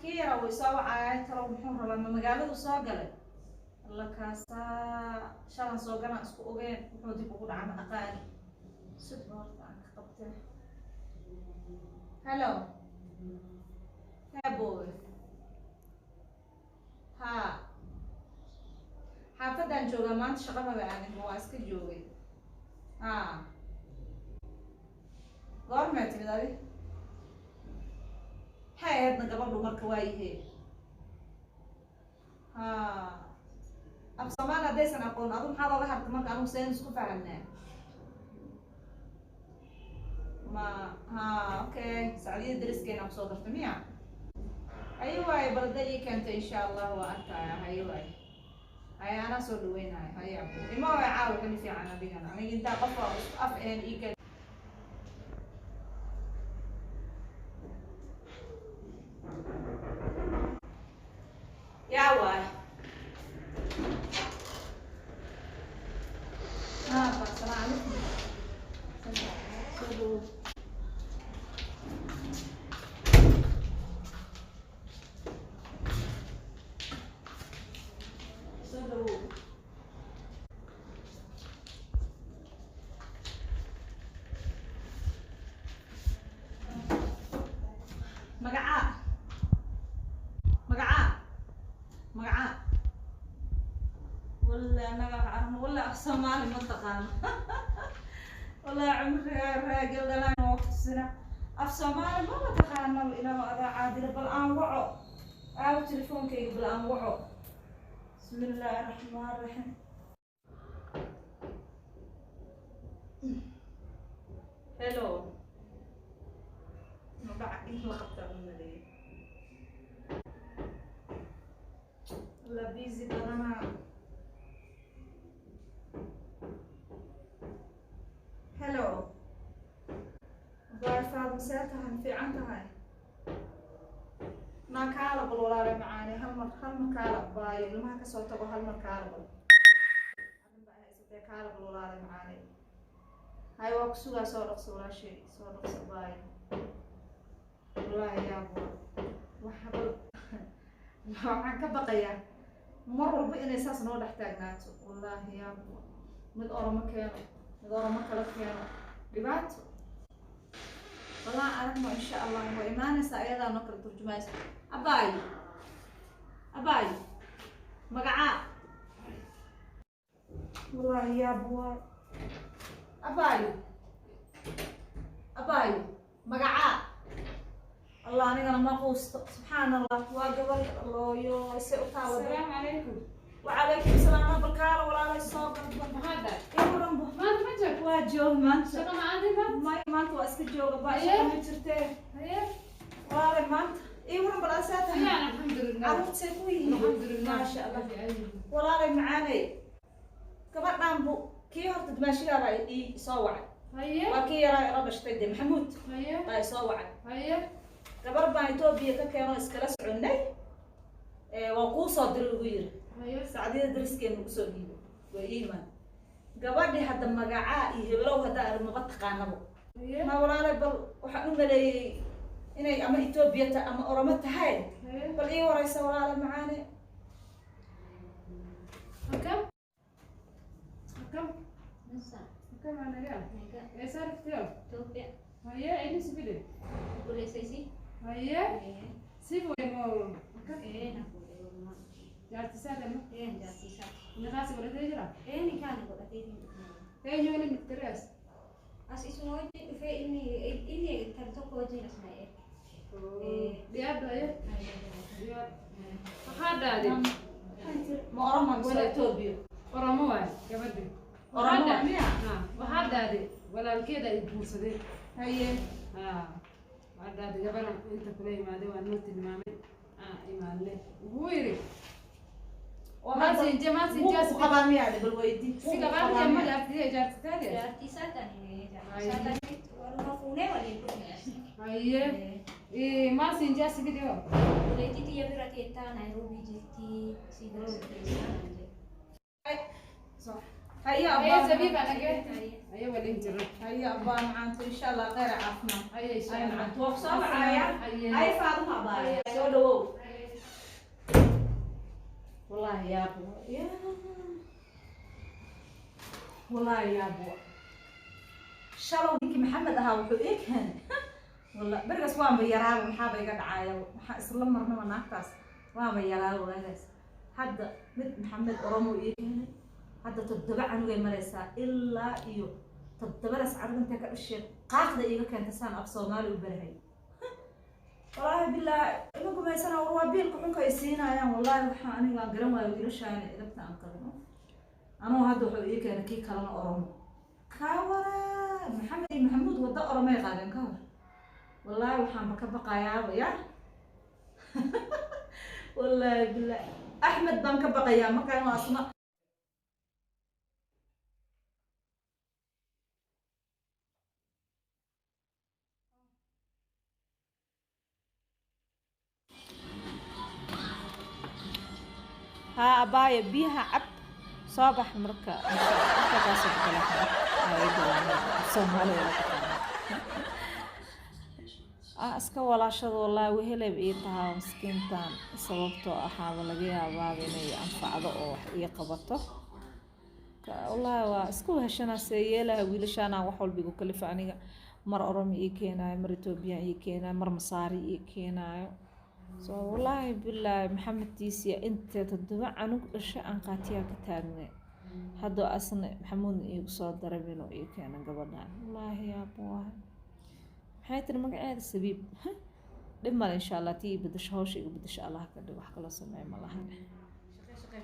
Kii yaraa way soo wacaayay. Talow muxuu rabaa? Ma magaaladu soo galay? Alla, kaasaa shalan soo galaan isku ogeen. Wuxuu dib ugu dhaca ma aqaani. Sudba horta aan ka qabtay. Hello, heboy. Ha, xaafadaan joogaa maanta, shaqo maba aadin, waa iska joogay. Ha, goormee timid adi? Maxay ahaydna gabadhu marka waayihee? Ha, af Soomaali haddaysan aqoon, adu maxaad oga harta marka? Anugu seen isku fahamnaa? Ma ha, okay, Sacdiyada dariskeena kusoo dartay miya? Haye waaye, bal hadday ii keentay, insha Allah waa arkaya. Haye waaye, haye, anaa soo dhaweynaya. Haye abu, ima waay caawa kali fiican adigana. Aniga intaa qof oo isku af ahayn ii keen. Yaa waay? Ha, assalaamu calaykum, soo dhawow. Soo dhawow. Magacaa, magacaa, magacaa? Walla anaga wax aragno, walla af Soomaali ma taqaano. Wallahi cumriga raagel dhalaan waa kutusina, af Soomaali mama taqaanaba. Ilaah adaa caadila. Bal aan waco, aawo telefoonkayga, bal aan waco. Bismi illaahi raxmaan raxiim. Hello, magaca in la qabtaa u maleeyay. La busy badanaa. Hello, baay Faadma, see tahay? Ma fiican tahay? Naa kaala bal, walaale macaane, hal mar, hal mar kaala baayo. Ilmaha kasoo tago, hal mar kaala bal. Arrin baa haysatee, kaala bal, walaale macaane. Hay, waa ku sugaa, soo dhaqso walaashay, soo dhaqso baayo. Wallaahi yaabo, waxa bal waxaan ka baqayaa mar walba inay saas noo dhex taagnaato. Wallaahi yaabo, mid Oromo keeno, mid Oromo kala keeno, dhibaato. Walaa aragno, insha Allah waa imaanaysaa, ayadaa noo kala turjumaysa. Abaayo, abaayo, magacaa? Wallaahi yaabo waay. Abaayo, abaayo, magacaa? Allah, anigana ma quusto. Subxaan Allah, waa gabar looyo se u taawada. Asalaamu calaykum. Wacalaykum salaam. Balkaala walaalay, soo galba. Maxaa dhacay? Iwaranbo. Maanta ma joogto? Waa joog maanta. Shaqo ma aadin maanta? May, maanta waa iska jooga baa. Haye. Shaqa ma jirtee. Haye. Walaalay, maanta iwaran bal, asaa tahay? Fiican, alxamdulilah. Carruurta say ku yihiin? Alxamdulilah. Maasha Allah. Walaalay macaanay, gabadhan bu kii horta dumaashigaabaa ii soo wacay. Haye. Waa kii yaraa ila dhashtay dee, Maxamuud. Haye. Baa i soo wacay. Haye. Gabar baan Etoobiya ka keeno, iskala soconnay. Waa kuu soo diray ugu yiri. Haye. Sacdiyada dariskeena ugu soo dhiibay, waa ii imaan gabadhi. Hadda magacaa iyo hebelow haddaa arag maba taqaanabo. Haye. Ma walaalay, bal waxaan u maleeyey inay ama Etoobiya ta ama Oromo tahay. Haye. Bal ii waraysa, walaale macaane. Akkam? Akkam? Masa, Akkam anagaa? naga, Eessaa dhuftee? Itoophiyaa, Haye, inni si fide? obboleessa isii. Haye. Si fuudhe moo? Akkam? Ee, na fuudhe walumaa. Jaarti isaa dhamma? Ee, jaartii isaati. Niqaa si godhatee jira? Ee, nikaa na godhatee hin dhufne. Eenyu waliin dhuftee as? As isuma wajjin dhufee, inni intala tokko wajjin as na erge. Dhiyaadhu haye. Dhiyaadhu. Maxaa dhacday? Ma Oromo mise Etoobiya? Oromo waay gabadhi. Oromo waay miya? Waxaa dhacday walaalkeeda ay guursadeen. Haye. Haa, waxaa dhacday gabaran inta kula imaaday, waa noo tilmaamay, aan imaadnay, wuxuu yidhi Oo hadda maasinje maasinje. wuu ku qabaa miyaa? Bal weydi. Si gabaadkee ma dhaaftiye jaartitaade? Jaartii isaa tani, jaartii isaa tani waluma fuunee waliin dhufne as. Haye, maasinje asi fideo. Obboleettii tiyya bira teettaa Naayiroobii jirti, si bira si teessaa naan jedhe. Haye. Haye. Abaa. Zabiiba nagee. Haye waliin jiro. Haye abbaa macaanto, insha Allah khayr caafimaad. Haye insha Haye Allah. macaanto, waa kusoo wacaya. Haye. Haye Faaduma abaayo, soo dhawow. Wallaahi yaabo ya, wallaahi yaabo. Shalow ninkii Maxamed ahaa wuxuu ii keenay, walla berigaas waanba yaraaba, maxaaba iga dhacaya, maxaa isla marnaba naagtaas, waanba yaraaba waagaas. Hadda mid Maxamed Oromo ii keenay, hadda 7 canugay maraysaa, ilaa iyo 7daas canug intay ka dhasheen qaaqda iiga keentay saan af Soomaali u barahay. Wallaahi bilaahi ima gumaysana, war waa biilka xunka ay siinayaan. Wallaahi waxaa aniga aan garan waayo wiilashaana idabta aan qabno. Anugu hadda wuxuu ii keenay kii kalena Oromo kaa wara, Maxamed iyo Maxamuud waddo Oromay qaadeen ka hor. Wallaahi waxaanba ka baqayaaba ya, wallaahi bilaahi Axmed baan ka baqayaa markaa inuu asna haa. Abaayo, biyaha cab, soo bax. Marka markaasoo kale Soomaaliya ah iska walaashada, wallaahi weheleyb ii tahaa miskiintan, sababtoo ahaaba laga yaabaaba inay anfacdo oo wax ii qabato. Wallaahi waa iska weheshanaa, see yeelaha wiilashaanaa wax walba igu kalifa aniga, mar Oromo ii keenaayo, mar Ethoobiyan ii keenaayo, mar Masaari ii keenaayo. So wallaahi bilaahi Maxamed tiisiya intee 7 canug dhasho aan qaatiyaa ka taagnay, hadda asna Maxamuudna iigu soo daray inuu ii keeno gabadhan. Wallaahi yaaba waay, maxay tiri magaceeda? Sabiib. Dhib male, insha Allah tii ii bedasho hawsha igu bedasho Allah ka dhig, wax kaloo sameey ma lahan. Shaqee shaqee.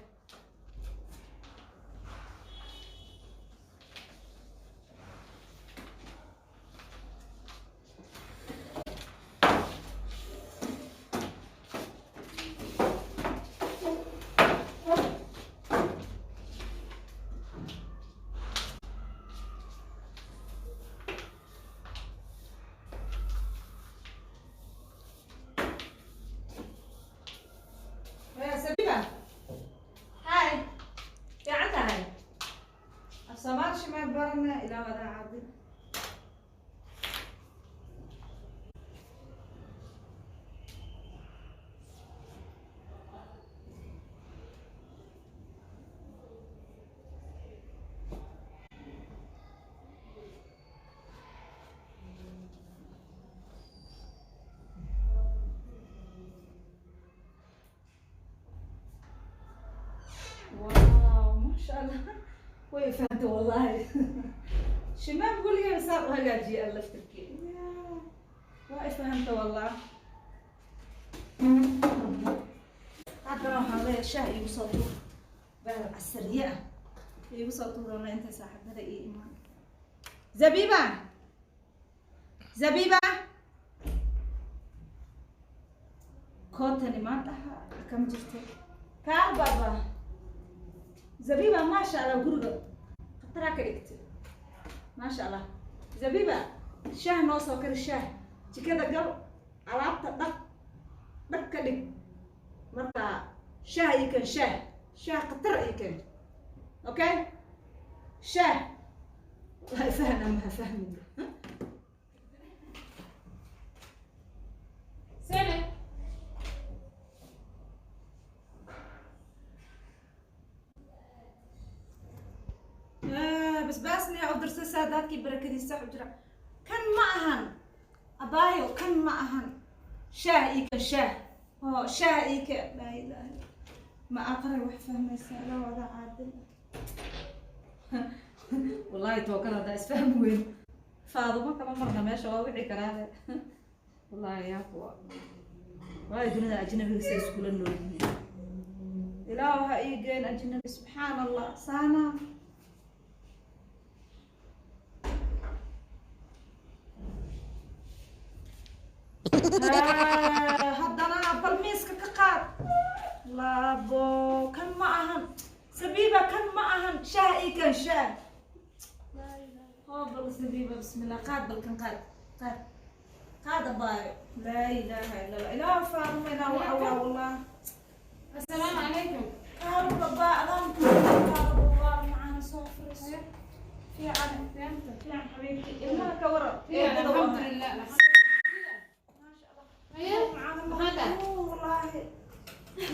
Sabiiba, hay, fiican tahay? Af Soomaali shimee barana ilaa wadaa caadi. Wow, maasha Allah, way fahantay. Wallahi shimaam guriga saa u hagaajiye aan laftirkii waa i fahanta wallah. Haddana waxaan leeyahay shaah iigu soo tuur, bahal casariye ah iigu soo tuurana intay saaxiibada ii imaan. Zabiba, Zabiba, kootani maanta kama jirto kaal baba. Zabiba, maasha Allah, guriga khataraa ka dhigtay, maasha Allah. Zabiba, shaah noo soo kari, shaah. Jikada gal, alaabta dhaq dhaq ka dhig. Marka shaah ii keen, shaah, shaah khatar ii keen. Okay, shaah waa fahna ma fahmin. Sene. Basbaasna yaa u dirsa saadaadkii barakadiisa u jira. Kan ma ahan abaayo, kan ma ahan. Shaah ii keen, shaah oo shaah ii keen. Laa ilaaha illa, ma aqri wax fahmaysaa la wada caadil. Wallahi tookada haddaa isfahmi weyn, Faadumo kama marna meesha waa wici karaabe. Wallahi yaa kuwa, wallahi dunida ajnabiga say iskula nool yihiin. Ilaah ha ii geen ajnabi. Subxaan Allah, saana. Haddana bal miiska ka qaad laabo. Kan ma ahan Sabiiba, kan ma ahan. Shaah ii kan, shaah hoo. Bal Sabiiba, bismillah, qaad bal kan, qaad qaad qaad abaayo. Laa ilaaha illa Allah. Ilaah Faaduma inaa waxa waa wallah. Assalaamu calaykum. Kaalo babaa, adaan kaalo babaa, macaana, soo fariiso. Fiican. Fiicanta. Fiican xabiibti, ilmaha ka waran? Fiican, Eedada waa alxamdulilah. Maasha Allah. Haye, maxaa tahay? Wallaahi.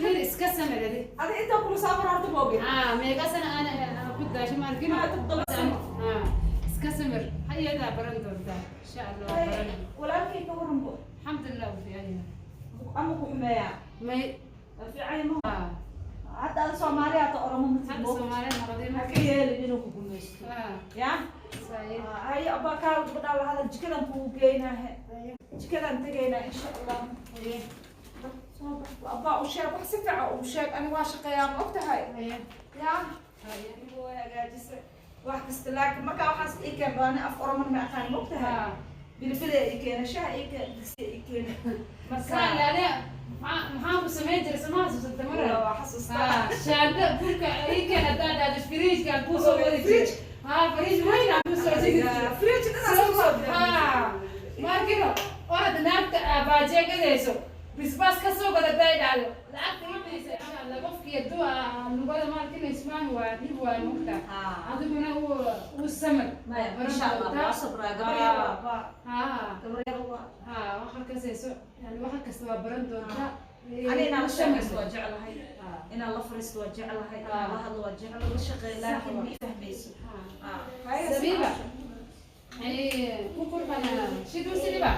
Meel iska samir adi. Adi intaa kula saamar horta ma ogin. Ah, meeqa sana ana ku daashay ma arkin. Ah, 7 sano. Ah, iska samir. Hayadaa baran doontaa. Insha Allah waa baran. Walaalkay ka waran bo? Alxamdulilah, wuu fiican yahay. Ama ku xumeeyaa? May. Waa fiican yahay ma? Ah, Hadda ada Soomaali hata Oromo ma hadda timo. Soomaaliya noqday Ha marka. ka yeelin inuu ku gumaysto. Ah, Ya? saye. Haye abaa, kaal gabadhaa la hadal, jikadan kugu geynaahe. Haye. Jikadan tegaynaa insha Allah. Haye. Soo bax abaa, u sheeg wax si fiican u sheeg, ani waa shaqeeyaa ma og tahay? Haye. Ya? Haye. Anigu way hagaajisay wax kasta, laakiin markaa waxaas ii keen baani af Oromo ma aqaan, ma og tahay? Ah. Bilbila ii keena, shaah ii keena, digsi ii keena. Marka Saa laale, maxaan ku samayn jiray sama xasuusata mar? Waa xasuustaa. Ah, shaanda burka ii keen haddaad dhahdo firiijka aan kuu soo wadi jiray. Ah, firiij weyn aan kuu soo dhigi jiray. Fridge dhan aan soo diray. Ah, markino orad naagta baajee gadayso bisbaas ka soo gada haday dhahdo lacagta ma bixisa. Insha Allah qofkii hadduu lugada markino ismaan waa dhib waa mugta. Adiguna uu samir. Maya, insha Allah waa sabraa, gabar yar waa. Ha. Gabar yar waa. Ha, waxa kasayso yani waxa kasta waa baran doontaa. Ani inaan la shaqeysto waa jeclahay. Ah. Inaan la fariisto waa jeclahay, inaan la hadlo waa jeclahay, la shaqeeyo, laakiin ma ii fahmayso. Ha. Sabiiba. Ay, kukur kana shidu siliba.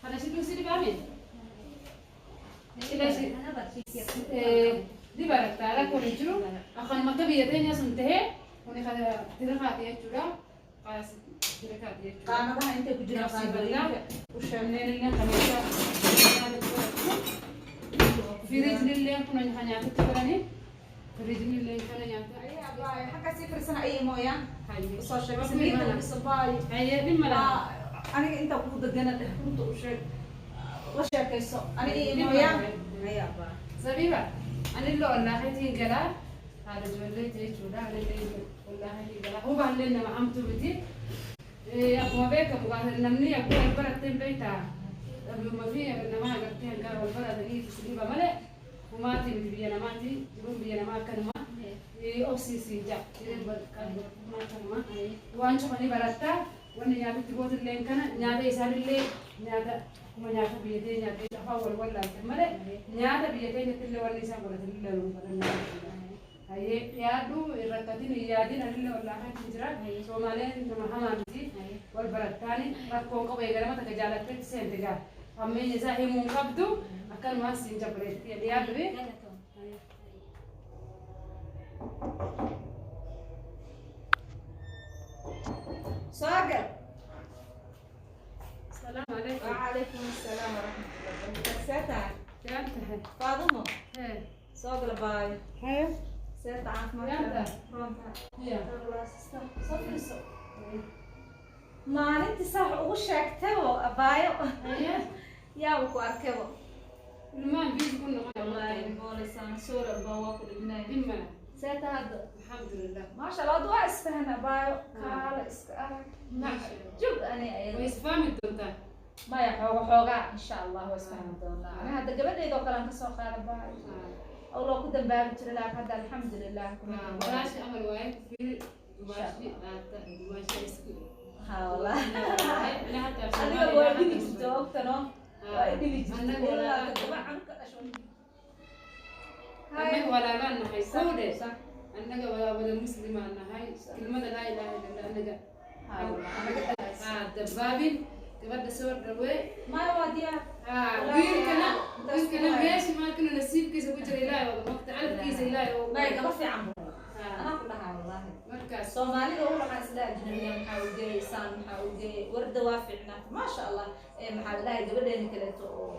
Kana shidu siliba amin. Ila shi diba rakkoo hin jiru. Akkanuma akka biyya teenya sun tahee kuni kana dirqaati jechuudha. Qaas dirqaati jechuudha. Qaanadaha intay ku jiraan Nafsi badnaa. qaadooyinka u sheeg. Kanneen illee kameesha firiijni illee kun nyaatatti godhani. Firiijni illee kana nyaata. Aye abaayo, xaggaa sii fariisana ayay mooyaan. Haye. Usoo sheeg saliidda labiso baayo. Haye, dhib ma laha. Aniga intaa kugu degana dheh, runta u sheeg, la sheekayso, aniga ii Dhib ma mooyaan. laha. Haye abaayo. Zabiba, anillee wallaahitiin galaa haadha ijoollee jechuudha. Anillee wallaahitiin galaa. Hubaallee nama hamtuu miti. Akkuma beekamu namni akkuma wal baratteen beektaa. Dhabduma fi nama agartee hanga wal baratanii dhiba malee humaatii miti biyya namaati. Jiruun biyya namaa akkanuma. Obsiisiin jaa. Jiruun akkanuma. Waan cufanii barattaa. Wanni nyaatatti gootillee kana nyaata isaanillee nyaata akkuma nyaata biyya teenya afaan wal wallaaltan malee nyaata biyya teenyatti illee wanni isaan godhatanillee nu godhannaa. Hayyee, dhiyaadhu, hin rakkatin, hin yaadin, anillee wallaahaa jira. Soomaaleen nama hamaa miti. Wal barattaani rakkoon qabu eegalama takka jaalatteetti seente gaa. Hammeenya isaa himuu hin qabdu akkanumaan siin jabbareetti dhiyaadhu. Soo gal. Salaamu calaykum. وعليكم السلام ورحمة الله وبركاته. See tahay? Fiican tahay. Faadumo. Hee. Soo gal baayo. Haye. See tahay caafimaadka? Fiican tahay. Runta. Hiya. Soo firiiso. Maalintii saa wax ugu sheegtaybo abaayo. Haye. Yaaba ku arkaybo. Ilmahan biisi ku noqon. Wallaahi boolisaan soor abaa waa ku dhibinaya. Dhib ma laha. See tahay hadda? Alxamdulilah. Maasha Allah, hadda waa isfahan abaayo. Kaala iska arag. Jug ani ayada. Way isfahmi doontaa. Maya, xooga xoogaa insha Allah waa isfahmi doonaa. Ani hadda gabadhayda oo kale aan kasoo qaada baayo. Awloo ku dambaabi jiray, laakiin hadda alxamdulilah kuma dambaabi. Walaashi amal waaye fiiri dumaashi aata dumaashi isku. Ha wallah. Ila hataa Adiga waa dhibi jirta ogtano. Waa i dhibi jirta. Annaga Ilaa walaalaan. toddoba canug ka dhasho. Annaga walaalaan nahay kowdhe. Sax. Annaga waa wada muslimaan nahay. Kelmada laa ilaaha illa Allah annaga. Ha wallah. Anaga dhahaysa. Haa, dabbaabin gabadha soo dhawee. Maya, waa diyaar. Haa, wiilkana wiilkana meesha maakana nasiibkiisa ku jira Ilaahay waa waqti calafkiisa Ilaahay oo. Maya, gaba fiican buu. Haa, Anaa ku dhahaa wallahi. markaas Soomaalida ugu waxaan isla ajnabiya maxaa u geeyay saan maxaa u geeyay warda waa fiicnaata maasha Allah. Ee maxaa la dhahay gabadheena kaleeto oo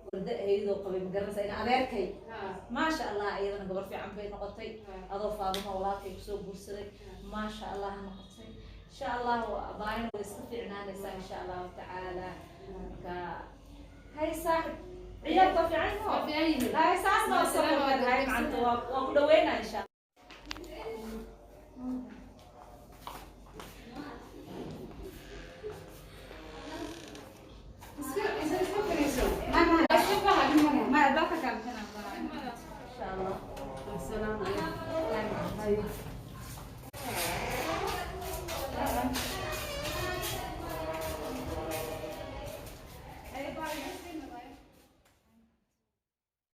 warda iyadoo qabay ma garanaysa in adeerkay. Haa. Maasha Allah, iyadana gabar fiican bay noqotay. Haa. Adoo Faaduma walaalkay kusoo guursaday maasha Allah ha noqotay insha Allah, abaayana way iska fiicnaanaysaa insha Allahu tacaala. Marka hay saaxib, ciyaalka waa fiican Waa yihiin. fiican yihiin. Hay saas noo soo Salaam hay alaikum. macanta waa ku dhaweynaa insha Allah. Iska fariiso. Iska baxa dhib ma laha. Ma albaabka kaa bixinaa insha Allah. Assalaamu calaykum. Haye. Waa